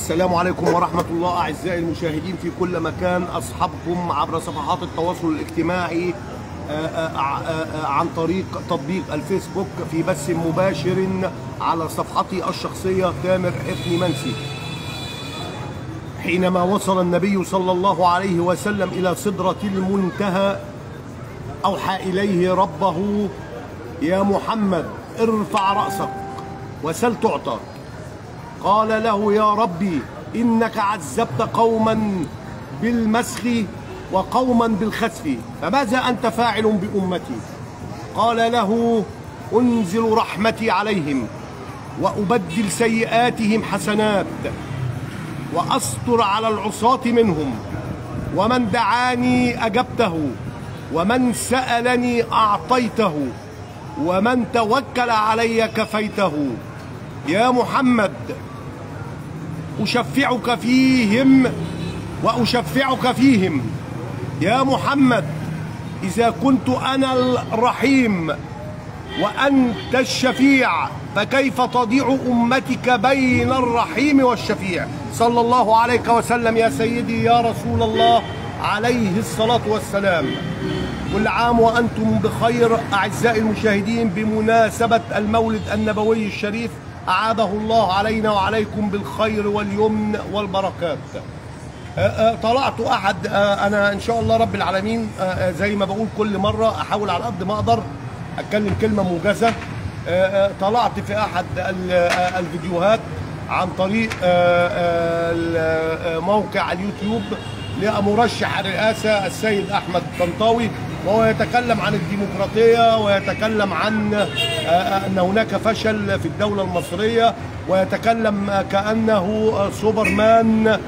السلام عليكم ورحمة الله أعزائي المشاهدين في كل مكان، أصحابكم عبر صفحات التواصل الاجتماعي عن طريق تطبيق الفيسبوك في بث مباشر على صفحتي الشخصية تامر حفني منسي. حينما وصل النبي صلى الله عليه وسلم إلى سدرة المنتهى أوحى إليه ربه: يا محمد ارفع رأسك وسل تعطى. قال له: يا ربي إنك عذبت قوما بالمسخ وقوما بالخسف، فماذا أنت فاعل بأمتي؟ قال له: أنزل رحمتي عليهم وأبدل سيئاتهم حسنات وأستر على العصاة منهم، ومن دعاني أجبته، ومن سألني أعطيته، ومن توكل علي كفيته. يا محمد أشفعك فيهم وأشفعك فيهم. يا محمد إذا كنت أنا الرحيم وأنت الشفيع، فكيف تضيع أمتك بين الرحيم والشفيع؟ صلى الله عليك وسلم يا سيدي يا رسول الله عليه الصلاة والسلام. كل عام وأنتم بخير أعزائي المشاهدين، بمناسبة المولد النبوي الشريف، أعاده الله علينا وعليكم بالخير واليمن والبركات. طلعت أحد، أنا إن شاء الله رب العالمين زي ما بقول كل مرة أحاول على قد ما أقدر أتكلم كلمة موجزة. طلعت في أحد الفيديوهات عن طريق موقع اليوتيوب لمرشح الرئاسة السيد أحمد طنطاوي، وهو يتكلم عن الديمقراطية ويتكلم عن أن هناك فشل في الدولة المصرية، ويتكلم كأنه سوبرمان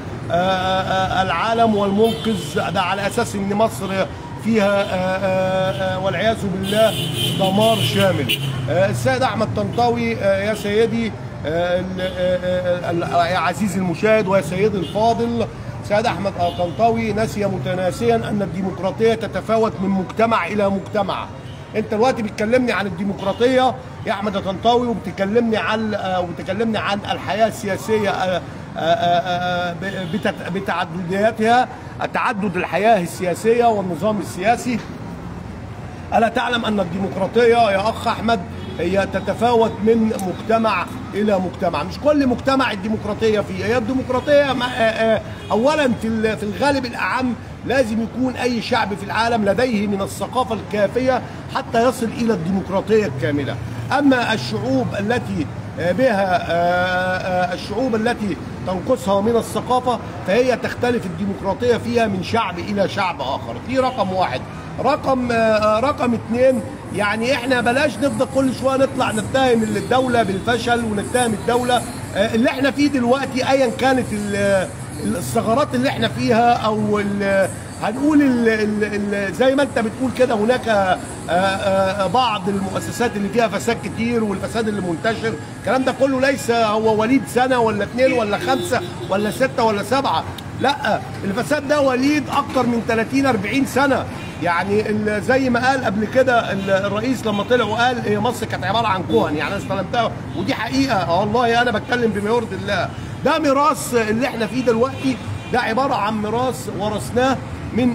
العالم والمنقذ، ده على أساس أن مصر فيها والعياذ بالله دمار شامل. السيد أحمد طنطاوي يا سيدي يا عزيزي المشاهد ويا سيدي الفاضل، سيد أحمد طنطاوي نسي متناسيا أن الديمقراطية تتفاوت من مجتمع إلى مجتمع. أنت دلوقتي بتكلمني عن الديمقراطية يا أحمد طنطاوي، وبتكلمني عن الحياة السياسية بتعددياتها، تعدد الحياة السياسية والنظام السياسي. ألا تعلم أن الديمقراطية يا أخ أحمد هي تتفاوت من مجتمع إلى مجتمع؟ مش كل مجتمع الديمقراطية فيه. هي الديمقراطية أولا في الغالب الأعم لازم يكون أي شعب في العالم لديه من الثقافة الكافية حتى يصل إلى الديمقراطية الكاملة. أما الشعوب التي بها الشعوب التي تنقصها من الثقافة فهي تختلف الديمقراطية فيها من شعب إلى شعب آخر. دي رقم واحد. رقم اتنين، يعني احنا بلاش نفضل كل شوية نطلع نتهم الدولة بالفشل ونتهم الدولة اللي احنا فيه دلوقتي، ايا كانت الثغرات اللي احنا فيها، او هنقول ال زي ما انت بتقول كده هناك بعض المؤسسات اللي فيها فساد كتير والفساد اللي منتشر. الكلام ده كله ليس هو وليد سنة ولا اتنين ولا خمسة ولا ستة ولا سبعة، لا، الفساد ده وليد اكتر من 30 40 سنة. يعني زي ما قال قبل كده الرئيس لما طلع وقال هي مصر كانت عبارة عن كهن، يعني انا استلمتها ودي حقيقة والله، انا بتكلم بما يرضي الله. ده ميراث اللي احنا فيه دلوقتي، ده عبارة عن ميراث ورثناه من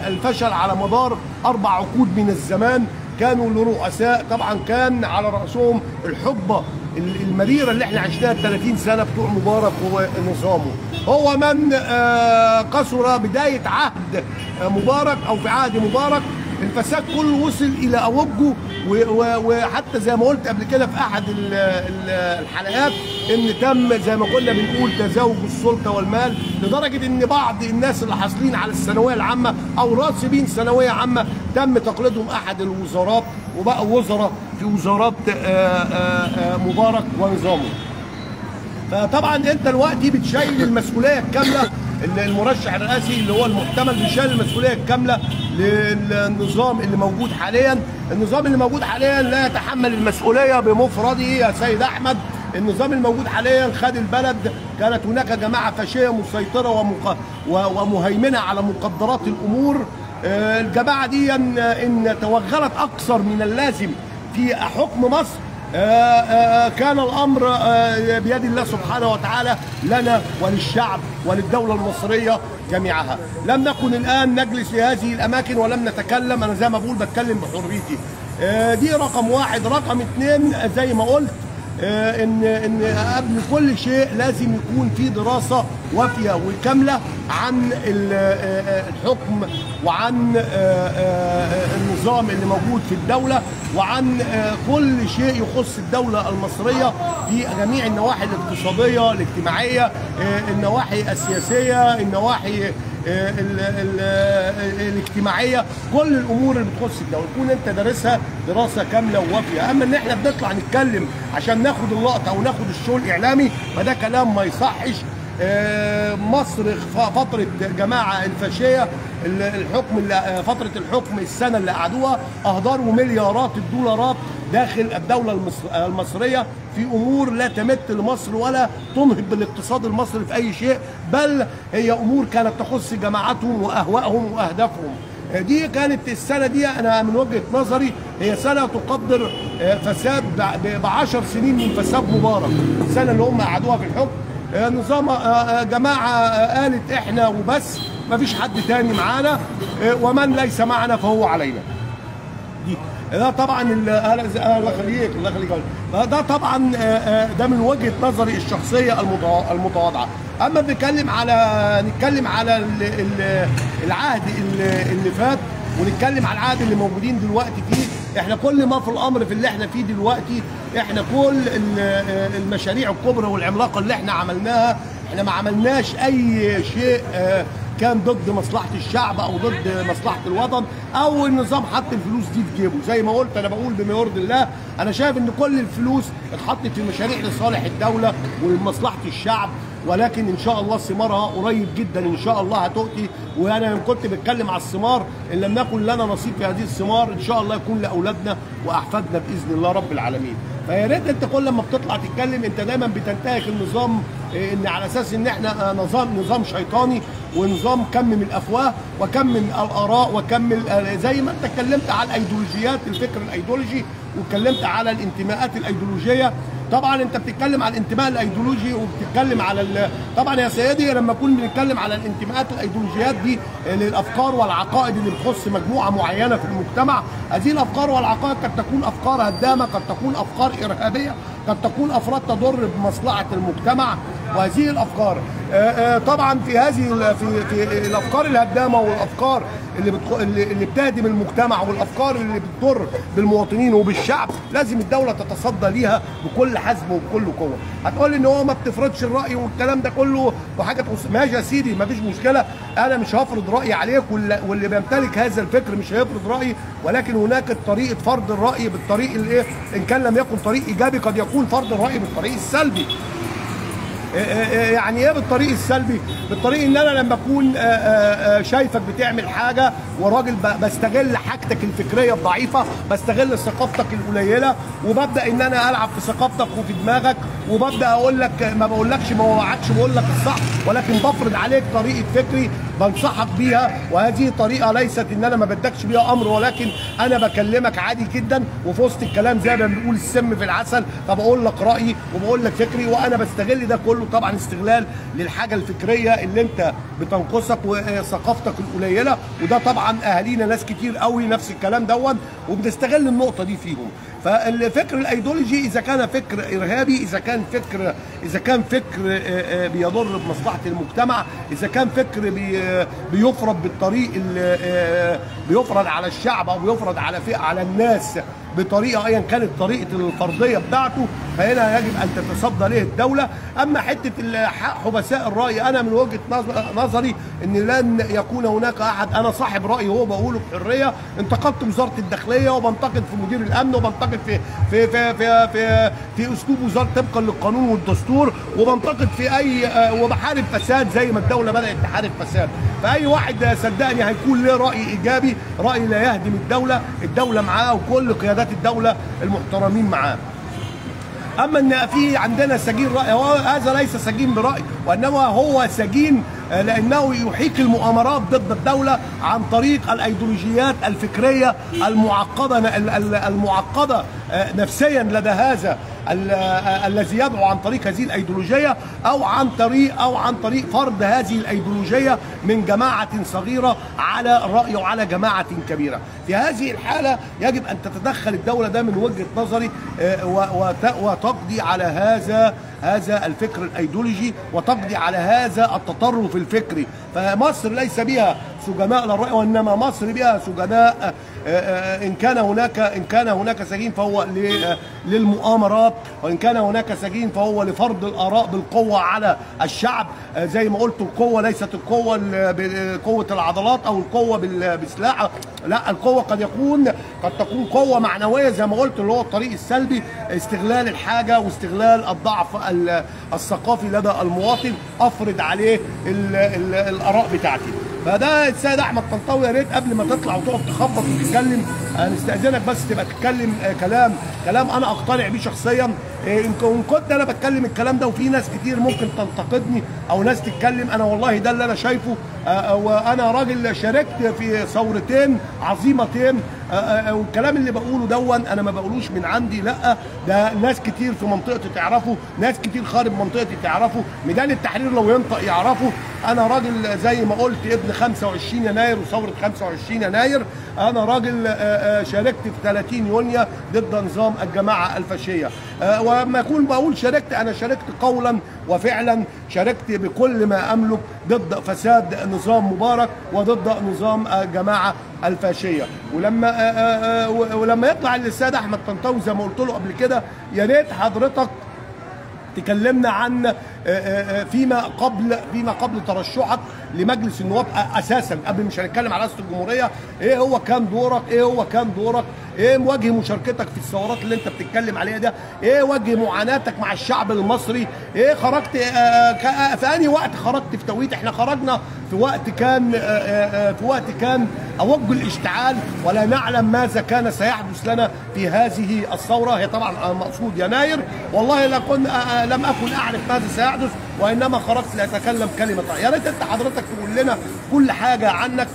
الفشل على مدار 4 عقود من الزمان. كانوا لرؤساء طبعا كان على راسهم الحقبة المريره اللي احنا عشناها 30 سنة بتوع مبارك ونظامه. هو من قصر بداية عهد مبارك او في عهد مبارك الفساد كله وصل الى اوجه، وحتى زي ما قلت قبل كده في احد الحلقات ان تم زي ما كنا بنقول تزاوج السلطة والمال، لدرجة ان بعض الناس اللي حاصلين على الثانوية العامة او راسبين ثانوية عامة تم تقليدهم احد الوزارات وبقوا وزراء في وزارات مبارك ونظامه. فطبعا انت دلوقتي بتشيل المسؤولية الكاملة، المرشح الرئاسي اللي هو المحتمل بيشيل المسؤولية الكاملة للنظام اللي موجود حاليا. النظام اللي موجود حاليا لا يتحمل المسؤولية بمفرده يا سيد احمد. النظام الموجود حاليا خد البلد، كانت هناك جماعة فاشيه مسيطرة ومهيمنه على مقدرات الامور. الجماعة دي ان توغلت اكثر من اللازم في حكم مصر كان الامر بيد الله سبحانه وتعالى لنا وللشعب وللدوله المصرية جميعها. لم نكن الان نجلس في هذه الاماكن ولم نتكلم، انا زي ما بقول بتكلم بحريتي. دي رقم واحد. رقم اتنين زي ما قلت ان قبل كل شيء لازم يكون في دراسة وافيه وكامله عن الحكم وعن النظام اللي موجود في الدولة وعن كل شيء يخص الدولة المصرية في جميع النواحي الاقتصادية، الاجتماعية، النواحي السياسية، النواحي الاجتماعية، كل الامور اللي بتخص الدولة تكون انت دارسها دراسة كاملة ووافيه. اما ان احنا بنطلع نتكلم عشان ناخد اللقطة او ناخد الشو الاعلامي فده كلام ما يصحش. مصر فترة جماعة الفاشية الحكم، فترة الحكم السنة اللي قعدوها اهدروا مليارات الدولارات داخل الدولة المصرية في امور لا تمت لمصر ولا تنهض بالاقتصاد المصري في اي شيء، بل هي امور كانت تخص جماعتهم واهوائهم واهدافهم. دي كانت السنة دي انا من وجهه نظري هي سنة تقدر فساد ب10 سنين من فساد مبارك، السنة اللي هم قعدوها في الحكم. نظام جماعة قالت احنا وبس، مفيش حد تاني معانا، ومن ليس معنا فهو علينا. دي ده طبعا الله يخليك، الله يخليك. ده طبعا ده من وجهه نظري الشخصية المتواضعة. اما بنتكلم على نتكلم على العهد اللي فات ونتكلم على العهد اللي موجودين دلوقتي فيه، احنا كل ما في الامر في اللي احنا فيه دلوقتي، احنا كل المشاريع الكبرى والعملاقه اللي احنا عملناها، احنا ما عملناش اي شيء كان ضد مصلحة الشعب او ضد مصلحة الوطن او النظام حط الفلوس دي في جيبه. زي ما قلت انا بقول بما يرضي الله، انا شايف ان كل الفلوس اتحطت في مشاريع لصالح الدولة ولمصلحه الشعب، ولكن ان شاء الله ثمارها قريب جدا ان شاء الله هتؤتي. وانا كنت بتكلم على الثمار، ان لم نكن لنا نصيب في هذه الثمار ان شاء الله يكون لاولادنا واحفادنا باذن الله رب العالمين. فيا ريت انت كل لما بتطلع تتكلم انت دايما بتنتهك النظام، ان على اساس ان احنا نظام شيطاني ونظام كمم الافواه وكمم الاراء وكمم، زي ما انت اتكلمت على الايديولوجيات، الفكر الايديولوجي، واتكلمت على الانتماءات الايديولوجية. طبعا انت بتتكلم على الانتماء الايديولوجي وبتتكلم على طبعا يا سيدي لما اكون بنتكلم على الانتماءات الايديولوجيات دي للافكار والعقائد اللي بتخص مجموعة معينة في المجتمع، هذه الافكار والعقائد قد تكون افكار هدامه، قد تكون افكار ارهابية، قد تكون افراد تضر بمصلحة المجتمع. وهذه الافكار طبعا في هذه في الافكار الهدامه والافكار اللي بتهدم المجتمع والافكار اللي بتضر بالمواطنين وبالشعب، لازم الدولة تتصدى ليها بكل حزم وبكل قوة. هتقول لي ان هو ما بتفرضش الراي والكلام ده كله وحاجه تخص، ماشي يا سيدي ما فيش مشكلة، انا مش هفرض رايي عليك، واللي بيمتلك هذا الفكر مش هيفرض رايي، ولكن هناك طريقه فرض الراي بالطريق الايه، ان كان لم يكن طريق ايجابي قد يكون فرض الراي بالطريق السلبي. يعني ايه بالطريق السلبي؟ بالطريق ان انا لما اكون شايفك بتعمل حاجة وراجل بستغل حاجتك الفكرية الضعيفة، بستغل ثقافتك القليلة، وببدا ان انا العب في ثقافتك وفي دماغك، وببدا اقول لك ما بقولكش ما وعدش بقول لك الصح، ولكن بفرض عليك طريقه فكري بنصحك بيها، وهذه طريقه ليست ان انا ما بدكش بيها امر، ولكن انا بكلمك عادي جدا وفي وسط الكلام زي ما بنقول السم في العسل، فبقول لك رايي وبقول لك فكري، وانا بستغل ده كله طبعا استغلال للحاجة الفكرية اللي انت بتنقصك وثقافتك القليلة، وده طبعا اهالينا ناس كتير قوي نفس الكلام دون، وبنستغل النقطة دي فيهم. فالفكر الايديولوجي اذا كان فكر ارهابي، اذا كان فكر بيضر بمصلحة المجتمع، اذا كان فكر بيفرض بالطريق اللي بيفرض على الشعب او بيفرض على فئة على الناس بطريقة ايا كانت طريقه الفرضية بتاعته، فهنا يجب ان تتصدى له الدولة. اما حتة حبساء الراي، انا من وجهه نظري ان لن يكون هناك احد، انا صاحب راي هو بقوله بحرية، انتقدت وزارة الداخلية وبنتقد في مدير الامن وبنتقد في في في في في, في اسلوب وزارة طبقا للقانون والدستور، وبنتقد في اي وبحارب فساد زي ما الدولة بدات تحارب فساد. فاي واحد صدقني هيكون له راي ايجابي، راي لا يهدم الدولة، الدولة معاه وكل قيادات الدولة المحترمين معاه. اما ان في عندنا سجين راي، هو هذا ليس سجين براي، وانما هو سجين لانه يحيك المؤامرات ضد الدولة عن طريق الايديولوجيات الفكرية المعقدة نفسيا لدى هذا الذي يدعو عن طريق هذه الايديولوجية، او عن طريق فرض هذه الايديولوجية من جماعة صغيرة على الراي وعلى جماعة كبيرة. في هذه الحالة يجب ان تتدخل الدولة، ده من وجهه نظري، وتقضي على هذا الفكر الايديولوجي وتقضي على هذا التطرف الفكري. فمصر ليس بها سجناء للرأي، وانما مصر بها سجناء، ان كان هناك سجين فهو للمؤامرات، وان كان هناك سجين فهو لفرض الاراء بالقوة على الشعب. زي ما قلت، القوة ليست القوة قوة العضلات او القوة بالسلاح، لا، القوة قد تكون قوة معنوية زي ما قلت، اللي هو الطريق السلبي، استغلال الحاجة واستغلال الضعف الثقافي لدى المواطن، افرض عليه الاراء بتاعتي. فده السيد احمد طنطاوي، يا ريت قبل ما تطلع وتقف تخبط وتتكلم نستأذنك بس تبقى تتكلم كلام انا اقتنع بيه شخصيا. ان كنت انا بتكلم الكلام ده وفي ناس كتير ممكن تنتقدني او ناس تتكلم، انا والله ده اللي انا شايفه، وانا راجل شاركت في ثورتين عظيمتين، والكلام اللي بقوله دون انا ما بقولوش من عندي، لا، ده ناس كتير في منطقتي تعرفه، ناس كتير خارج منطقتي تعرفه، ميدان التحرير لو ينطق يعرفه. انا راجل زي ما قلت ابن 25 يناير وثوره 25 يناير، انا راجل شاركت في 30 يونيو ضد نظام الجماعة الفاشية، ولما اكون بقول شاركت، انا شاركت قولا وفعلا، شاركت بكل ما املك ضد فساد نظام مبارك وضد نظام الجماعة الفاشية. ولما يطلع السيد احمد طنطاوي زي ما قلت له قبل كده، يا ريت حضرتك تكلمنا عن فيما قبل ترشحك لمجلس النواب اساسا، قبل مش هنتكلم على رئاسة الجمهورية، ايه هو كان دورك، ايه وجه مشاركتك في الثورات اللي انت بتتكلم عليها ده، ايه وجه معاناتك مع الشعب المصري، ايه خرجت في انهي وقت خرجت في توقيت؟ احنا خرجنا في وقت كان اوج الاشتعال، ولا نعلم ماذا كان سيحدث لنا في هذه الثورة. هي طبعا مقصود يناير، والله لم اكن اعرف ماذا سيحدث، وانما خرجت لاتكلم كلمة. يا ريت انت حضرتك تقول لنا كل حاجة عنك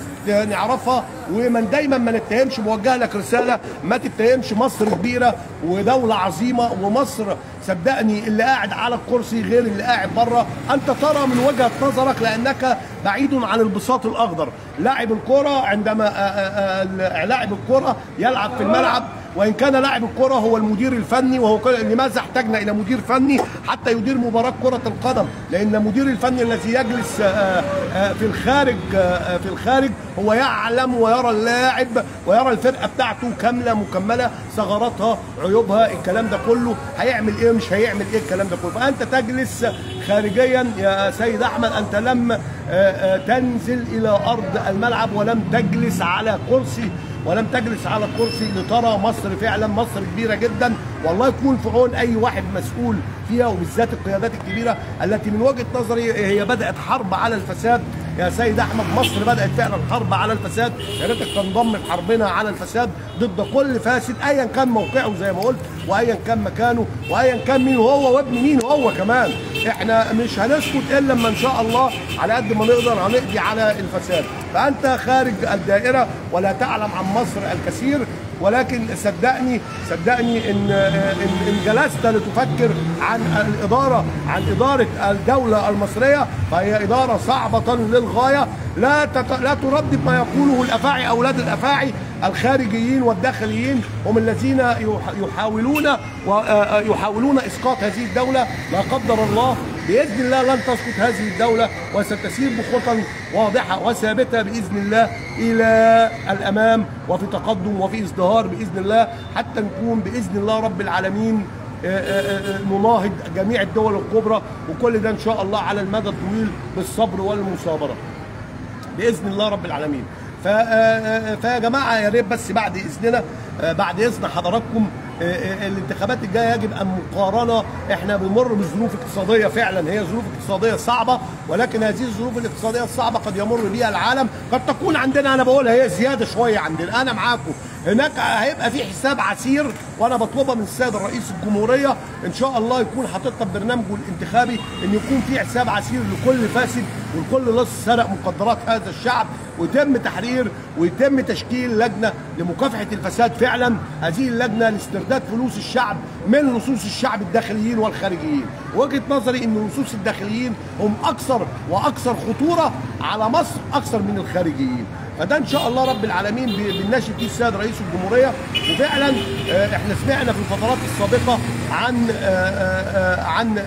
نعرفها، ومن دايما ما نتهمش. بوجه لك رسالة، ما تتهمش، مصر كبيرة ودولة عظيمة، ومصر صدقني اللي قاعد على الكرسي غير اللي قاعد بره. انت ترى من وجهه نظرك لانك بعيد عن البساط الاخضر. لاعب الكره عندما لاعب الكره يلعب في الملعب، وان كان لاعب الكره هو المدير الفني، وهو لماذا احتاجنا الى مدير فني حتى يدير مباراة كره القدم؟ لان المدير الفني الذي يجلس في الخارج هو يعلم ويرى اللاعب ويرى الفرقة بتاعته كاملة مكملة، ثغراتها، عيوبها، الكلام ده كله، هيعمل ايه مش هيعمل ايه، الكلام ده كله. فانت تجلس خارجيا يا سيد احمد، انت لم تنزل الى ارض الملعب ولم تجلس على كرسي، لترى مصر. فعلا مصر كبيرة جدا، والله يكون في عون اي واحد مسؤول فيها، وبالذات القيادات الكبيرة التي من وجهه نظري هي بدات حرب على الفساد. يا سيد احمد، مصر بدات فعلا حرب على الفساد، يا ريتك تنضم لحربنا على الفساد ضد كل فاسد ايا كان موقعه زي ما قلت، وايا كان مكانه، وايا كان مين هو وابن مين هو كمان. احنا مش هنسكت الا لما ان شاء الله على قد ما نقدر هنقضي على الفساد. فانت خارج الدائرة ولا تعلم عن مصر الكثير، ولكن صدقني ان جلست لتفكر عن الادارة، عن ادارة الدولة المصرية، فهي ادارة صعبة للغاية. لا تردد ما يقوله الافاعي، اولاد الافاعي الخارجيين والداخليين هم الذين يحاولون اسقاط هذه الدولة. لا قدر الله، باذن الله لن تسقط هذه الدولة، وستسير بخطى واضحة وثابتة باذن الله الى الامام، وفي تقدم وفي ازدهار باذن الله، حتى نكون باذن الله رب العالمين نناهض جميع الدول الكبرى، وكل ده ان شاء الله على المدى الطويل بالصبر والمثابرة باذن الله رب العالمين. فيا جماعة، يا ريت بس بعد اذننا، بعد اذن حضراتكم، الانتخابات الجاية يجب ان مقارنة. احنا بنمر بظروف اقتصادية فعلا، هي ظروف اقتصادية صعبة، ولكن هذه الظروف الاقتصادية الصعبة قد يمر بها العالم، قد تكون عندنا، انا بقولها هي زيادة شوية عندنا، انا معاكم هناك هيبقى في حساب عسير، وانا بطلبها من السيد الرئيس الجمهورية ان شاء الله يكون حاططها في برنامجه الانتخابي، ان يكون في حساب عسير لكل فاسد ولكل لص سرق مقدرات هذا الشعب، ويتم تحرير ويتم تشكيل لجنة لمكافحة الفساد فعلا. هذه اللجنة لاسترداد فلوس الشعب من لصوص الشعب الداخليين والخارجيين. وجهه نظري ان لصوص الداخليين هم اكثر واكثر خطورة على مصر اكثر من الخارجيين. فده ان شاء الله رب العالمين بنناشد فيه السيد رئيس الجمهورية. وفعلا احنا سمعنا في الفترات السابقة عن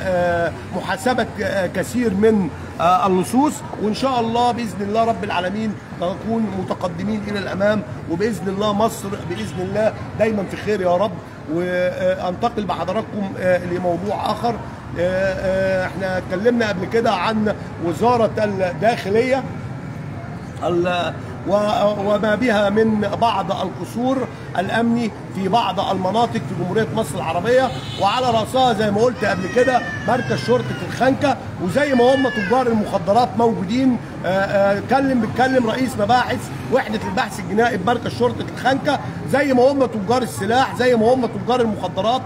محاسبه كثير من اللصوص، وان شاء الله باذن الله رب العالمين نكون متقدمين الى الامام، وباذن الله مصر باذن الله دايما في خير يا رب. وانتقل بحضراتكم لموضوع اخر. احنا اتكلمنا قبل كده عن وزارة الداخلية وما بها من بعض القصور الأمني في بعض المناطق في جمهورية مصر العربية، وعلى رأسها زي ما قلت قبل كده مركز شرطة الخنكة. وزي ما هم تجار المخدرات موجودين، بيتكلم رئيس مباحث وحدة البحث الجنائي بمركز شرطة الخنكة، زي ما هم تجار السلاح، زي ما هم تجار المخدرات،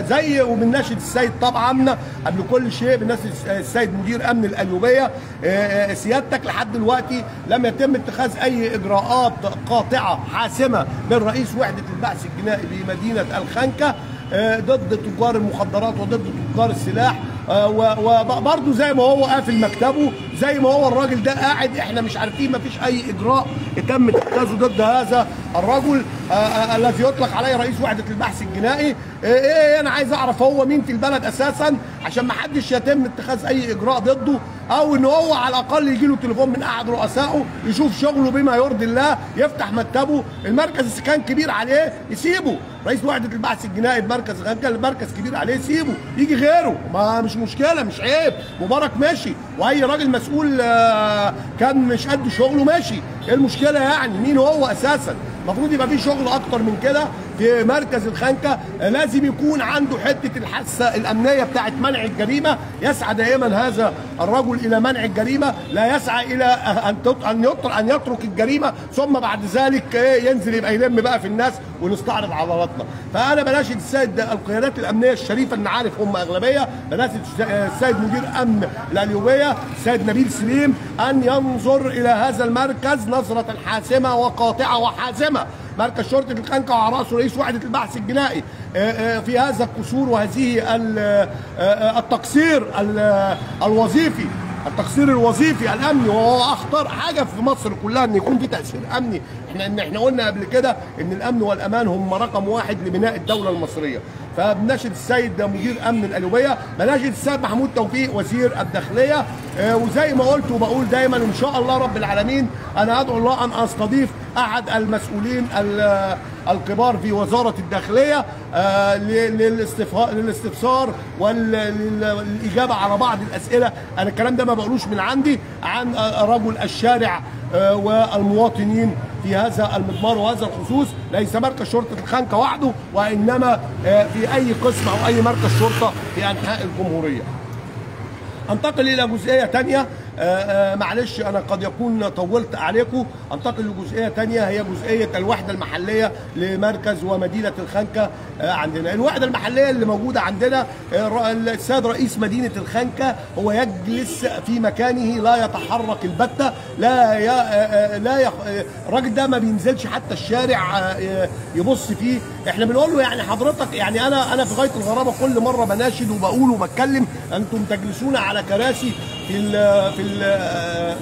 زي وبنناشد السيد طبعا قبل كل شيء، بنناشد السيد مدير أمن القليوبية، سيادتك لحد دلوقتي لم يتم اتخاذ أي إجراءات قاطعة حاسمة من رئيس وحدة البحث الجنائي بمدينة الخنكة ضد تجار المخدرات وضد تجار السلاح. وبرضه زي ما هو قافل مكتبه، زي ما هو الراجل ده قاعد، احنا مش عارفين، ما فيش اي اجراء تم اتخاذه ضد هذا الرجل الذي يطلق عليه رئيس وحدة البحث الجنائي. ايه انا عايز اعرف هو مين في البلد اساسا، عشان ما حدش يتم اتخاذ اي اجراء ضده، او ان هو على الاقل يجي له تليفون من احد رؤسائه يشوف شغله بما يرضي الله، يفتح مكتبه. المركز كان كبير عليه يسيبه، رئيس وحدة البحث الجنائي بمركز غنكة المركز كبير عليه يسيبه، يجي غيره، ما مش مشكلة، مش عيب. مبارك ماشي، واي راجل مسؤول كان مش قد شغله ماشي، ايه المشكلة يعني؟ مين هو اساسا؟ المفروض يبقى في شغل اكتر من كده في مركز الخنكه. لازم يكون عنده حتة الحاسة الامنية بتاعت منع الجريمة، يسعى دائما هذا الرجل الى منع الجريمة، لا يسعى الى ان يترك الجريمة ثم بعد ذلك ينزل يبقى يلم بقى في الناس ونستعرض عضلاتنا. فانا بناشد السيد القيادات الامنية الشريفة، ان عارف هم اغلبية، بناشد السيد مدير امن القليوبيه السيد نبيل سليم ان ينظر الى هذا المركز نظره حاسمة وقاطعه وحازمه. مركز شرطة الخنكة وعلى رأسه رئيس وحدة البحث الجنائي في هذا القصور وهذه التقصير الوظيفي، التقصير الوظيفي الامني، وهو اخطر حاجة في مصر كلها ان يكون في تاثير امني. احنا قلنا قبل كده ان الامن والامان هم رقم واحد لبناء الدولة المصرية. فبناشد السيد مدير امن القليوبيه، بناشد السيد محمود توفيق وزير الداخلية، وزي ما قلت وبقول دايما ان شاء الله رب العالمين انا ادعو الله ان استضيف احد المسؤولين الكبار في وزارة الداخلية للاستفسار والاجابة على بعض الاسئلة. انا الكلام ده ما بقولوش من عندي، عن رجل الشارع والمواطنين في هذا المضمار وهذا الخصوص. ليس مركز شرطة الخنكة وحده، وإنما في أي قسم أو أي مركز شرطة في أنحاء الجمهورية. أنتقل إلى جزئية تانية، معلش أنا قد يكون طولت عليكم. أنتقل لجزئية تانية، هي جزئية الوحدة المحلية لمركز ومدينة الخنكة. عندنا الوحدة المحلية اللي موجودة عندنا، السيد رئيس مدينة الخنكة هو يجلس في مكانه لا يتحرك البتة، لا الراجل ده ما بينزلش حتى الشارع يبص فيه. احنا بنقول له يعني حضرتك، يعني أنا في غاية الغرابة كل مرة بناشد وبقول وبتكلم، أنتم تجلسون على كراسي في ال في ال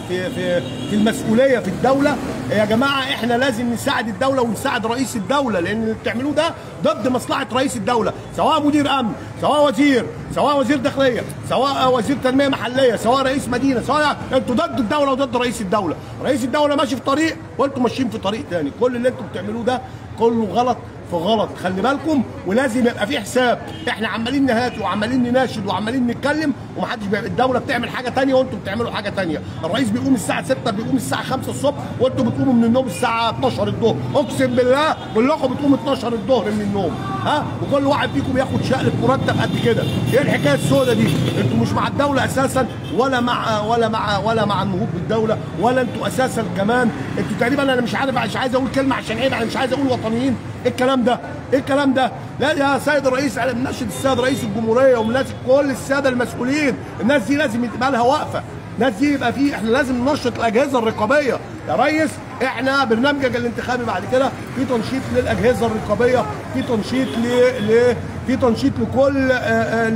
في في في المسؤولية في الدولة. يا جماعة احنا لازم نساعد الدولة ونساعد رئيس الدولة، لان اللي بتعملوه ده ضد مصلحة رئيس الدولة، سواء مدير امن، سواء وزير، سواء وزير داخلية، سواء وزير تنمية محليه، سواء رئيس مدينة، سواء انتوا ضد الدولة وضد رئيس الدولة. رئيس الدولة ماشي في طريق وانتوا ماشيين في طريق تاني. كل اللي انتوا بتعملوه ده كله غلط. في غلط، خلي بالكم، ولازم يبقى في حساب. احنا عمالين نهاتي وعمالين نناشد وعمالين نتكلم ومحدش الدولة بتعمل حاجة ثانية وانتم بتعملوا حاجة ثانية. الرئيس بيقوم الساعة 6، بيقوم الساعة 5 الصبح، وانتم بتقوموا من النوم الساعة 12 الظهر، اقسم بالله كلكم بتقوموا 12 الظهر من النوم، ها، وكل واحد فيكم ياخد شقلب مرتب قد كده. ايه الحكاية السوداء دي؟ انتوا مش مع الدولة اساسا، ولا مع ولا مع ولا مع النهوض بالدولة، ولا انتوا اساسا كمان انتوا تقريبا، انا مش عارف، مش عايز اقول كلمة عشان عيب، انا مش عايز اقول وطنيين. ايه الكلام ده؟ ايه الكلام ده؟ لا يا سيد الرئيس، انا بناشد السيد رئيس الجمهورية وبناشد كل السادة المسؤولين، الناس دي لازم يبقى لها وقفه، الناس دي يبقى فيه، احنا لازم ننشط الاجهزة الرقابية يا ريس. احنا برنامجك الانتخابي بعد كده في تنشيط للاجهزة الرقابية، في تنشيط في تنشيط لكل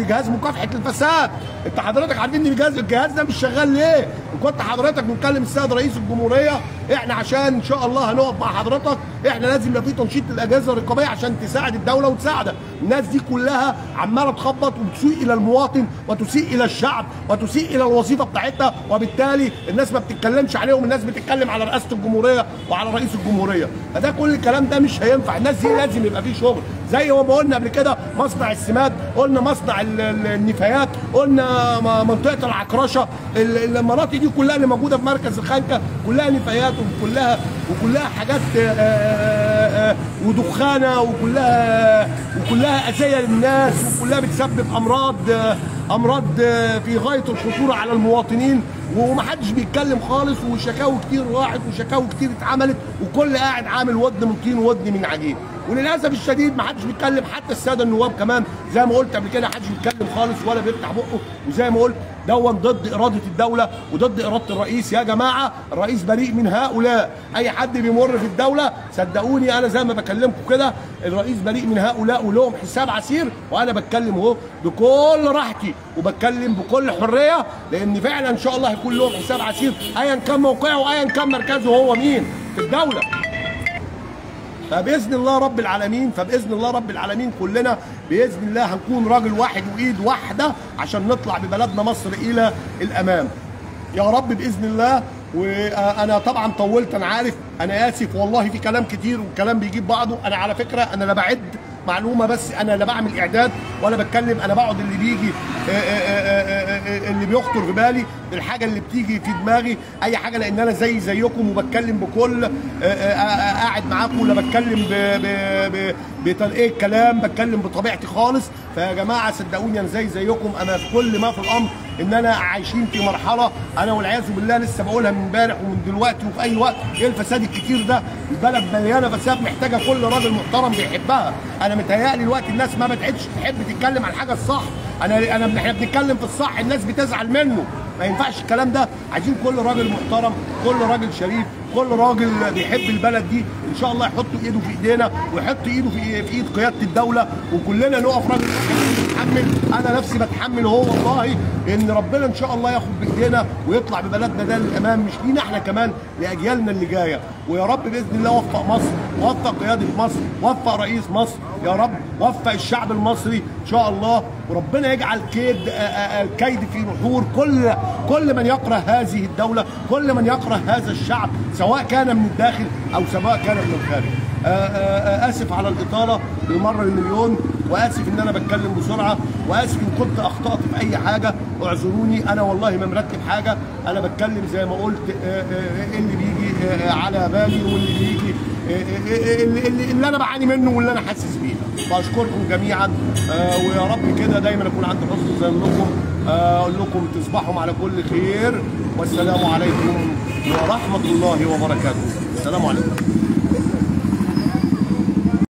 لجهاز مكافحة الفساد. انت حضرتك عارفين ان الجهاز ده مش شغال ليه؟ كنت حضرتك بنكلم السيد رئيس الجمهورية، احنا عشان ان شاء الله هنقف مع حضرتك، احنا لازم يبقى في تنشيط للاجهزة الرقابية عشان تساعد الدولة وتساعدك. الناس دي كلها عماله تخبط وتسيء الى المواطن وتسيء الى الشعب وتسيء الى الوظيفة بتاعتها، وبالتالي الناس ما بتتكلمش عليهم، الناس بتتكلم على رئاسة الجمهورية وعلى رئيس الجمهورية. فده كل الكلام ده مش هينفع، الناس دي لازم يبقى في شغل. زي ما قلنا قبل كده مصنع السماد، قلنا مصنع النفايات، قلنا منطقة العكرشه، المناطق دي كلها اللي موجودة في مركز الخنكه كلها نفايات وكلها حاجات ودخانه وكلها اذيه للناس، وكلها بتسبب امراض في غاية الخطورة على المواطنين، ومحدش بيتكلم خالص، وشكاوي كتير راحت وشكاوي كتير اتعملت، وكل قاعد عامل ودن من طين وودن من عجين، وللاسف الشديد محدش بيتكلم، حتى السادة النواب كمان زي ما قلت قبل كده محدش بيتكلم خالص ولا بيفتح بقه. وزي ما قلت دون ضد اراده الدولة وضد اراده الرئيس. يا جماعة الرئيس بريء من هؤلاء، اي حد بيمر في الدولة صدقوني انا زي ما بكلمكم كده الرئيس بريء من هؤلاء ولهم حساب عسير، وانا بتكلم اهو بكل راحتي وبتكلم بكل حرية، لان فعلا ان شاء الله هيكون لهم حساب عسير ايا كان موقعه وايا كان مركزه هو مين في الدولة. فباذن الله رب العالمين، فباذن الله رب العالمين كلنا باذن الله هنكون راجل واحد وايد واحدة عشان نطلع ببلدنا مصر الى الامام يا رب باذن الله. وانا طبعا طولت، انا عارف، انا اسف والله، في كلام كتير والكلام بيجيب بعضه. انا على فكرة انا لا بعد معلومة، بس انا لا بعمل اعداد ولا بتكلم، انا بقعد اللي بيجي اللي بيخطر في بالي، الحاجة اللي بتيجي في دماغي، اي حاجة، لان انا زي زيكم وبتكلم بكل قاعد معاكم، ولا بتكلم بتنقيه كلام، بتكلم بطبيعتي خالص. فيا جماعة صدقوني انا زي زيكم، انا في كل ما في الامر ان انا عايشين في مرحلة، انا والعياذ بالله لسه بقولها من امبارح ومن دلوقتي وفي اي وقت، ايه الفساد الكتير ده؟ البلد مليانة فساد، محتاجه كل راجل محترم بيحبها. انا متهيألي الوقت الناس ما بقتش تحب تتكلم عن الحاجة الصح، انا احنا بنتكلم في الصح الناس بتزعل منه، ما ينفعش الكلام ده. عايزين كل راجل محترم، كل راجل شريف، كل راجل بيحب البلد دي ان شاء الله يحط ايده في ايدينا ويحط ايده في ايد قيادة الدولة، وكلنا نقف راجل نتحمل. انا نفسي بتحمل اهو والله، ان ربنا ان شاء الله ياخد بايدينا ويطلع ببلدنا ده للامام، مش لينا احنا كمان، لاجيالنا اللي جاية. ويا رب باذن الله وفق مصر، وفق قيادة مصر، وفق رئيس مصر يا رب، وفق الشعب المصري ان شاء الله، وربنا يجعل الكيد في نحور كل من يكره هذه الدولة، كل من يكره هذا الشعب، سواء كان من الداخل او سواء كان من الخارج. اسف على الاطالة للمرة المليون، واسف ان انا بتكلم بسرعة، واسف ان كنت اخطات في اي حاجة، اعذروني، انا والله ما مرتب حاجة، انا بتكلم زي ما قلت اللي بيجي على بالي واللي بيجي اللي انا بعاني منه واللي انا حاسس بيه. فاشكركم جميعا، ويا رب كده دايما اكون عند حسن ظنكم. اقول لكم تصبحوا على كل خير، والسلام عليكم ورحمة الله وبركاته. السلام عليكم.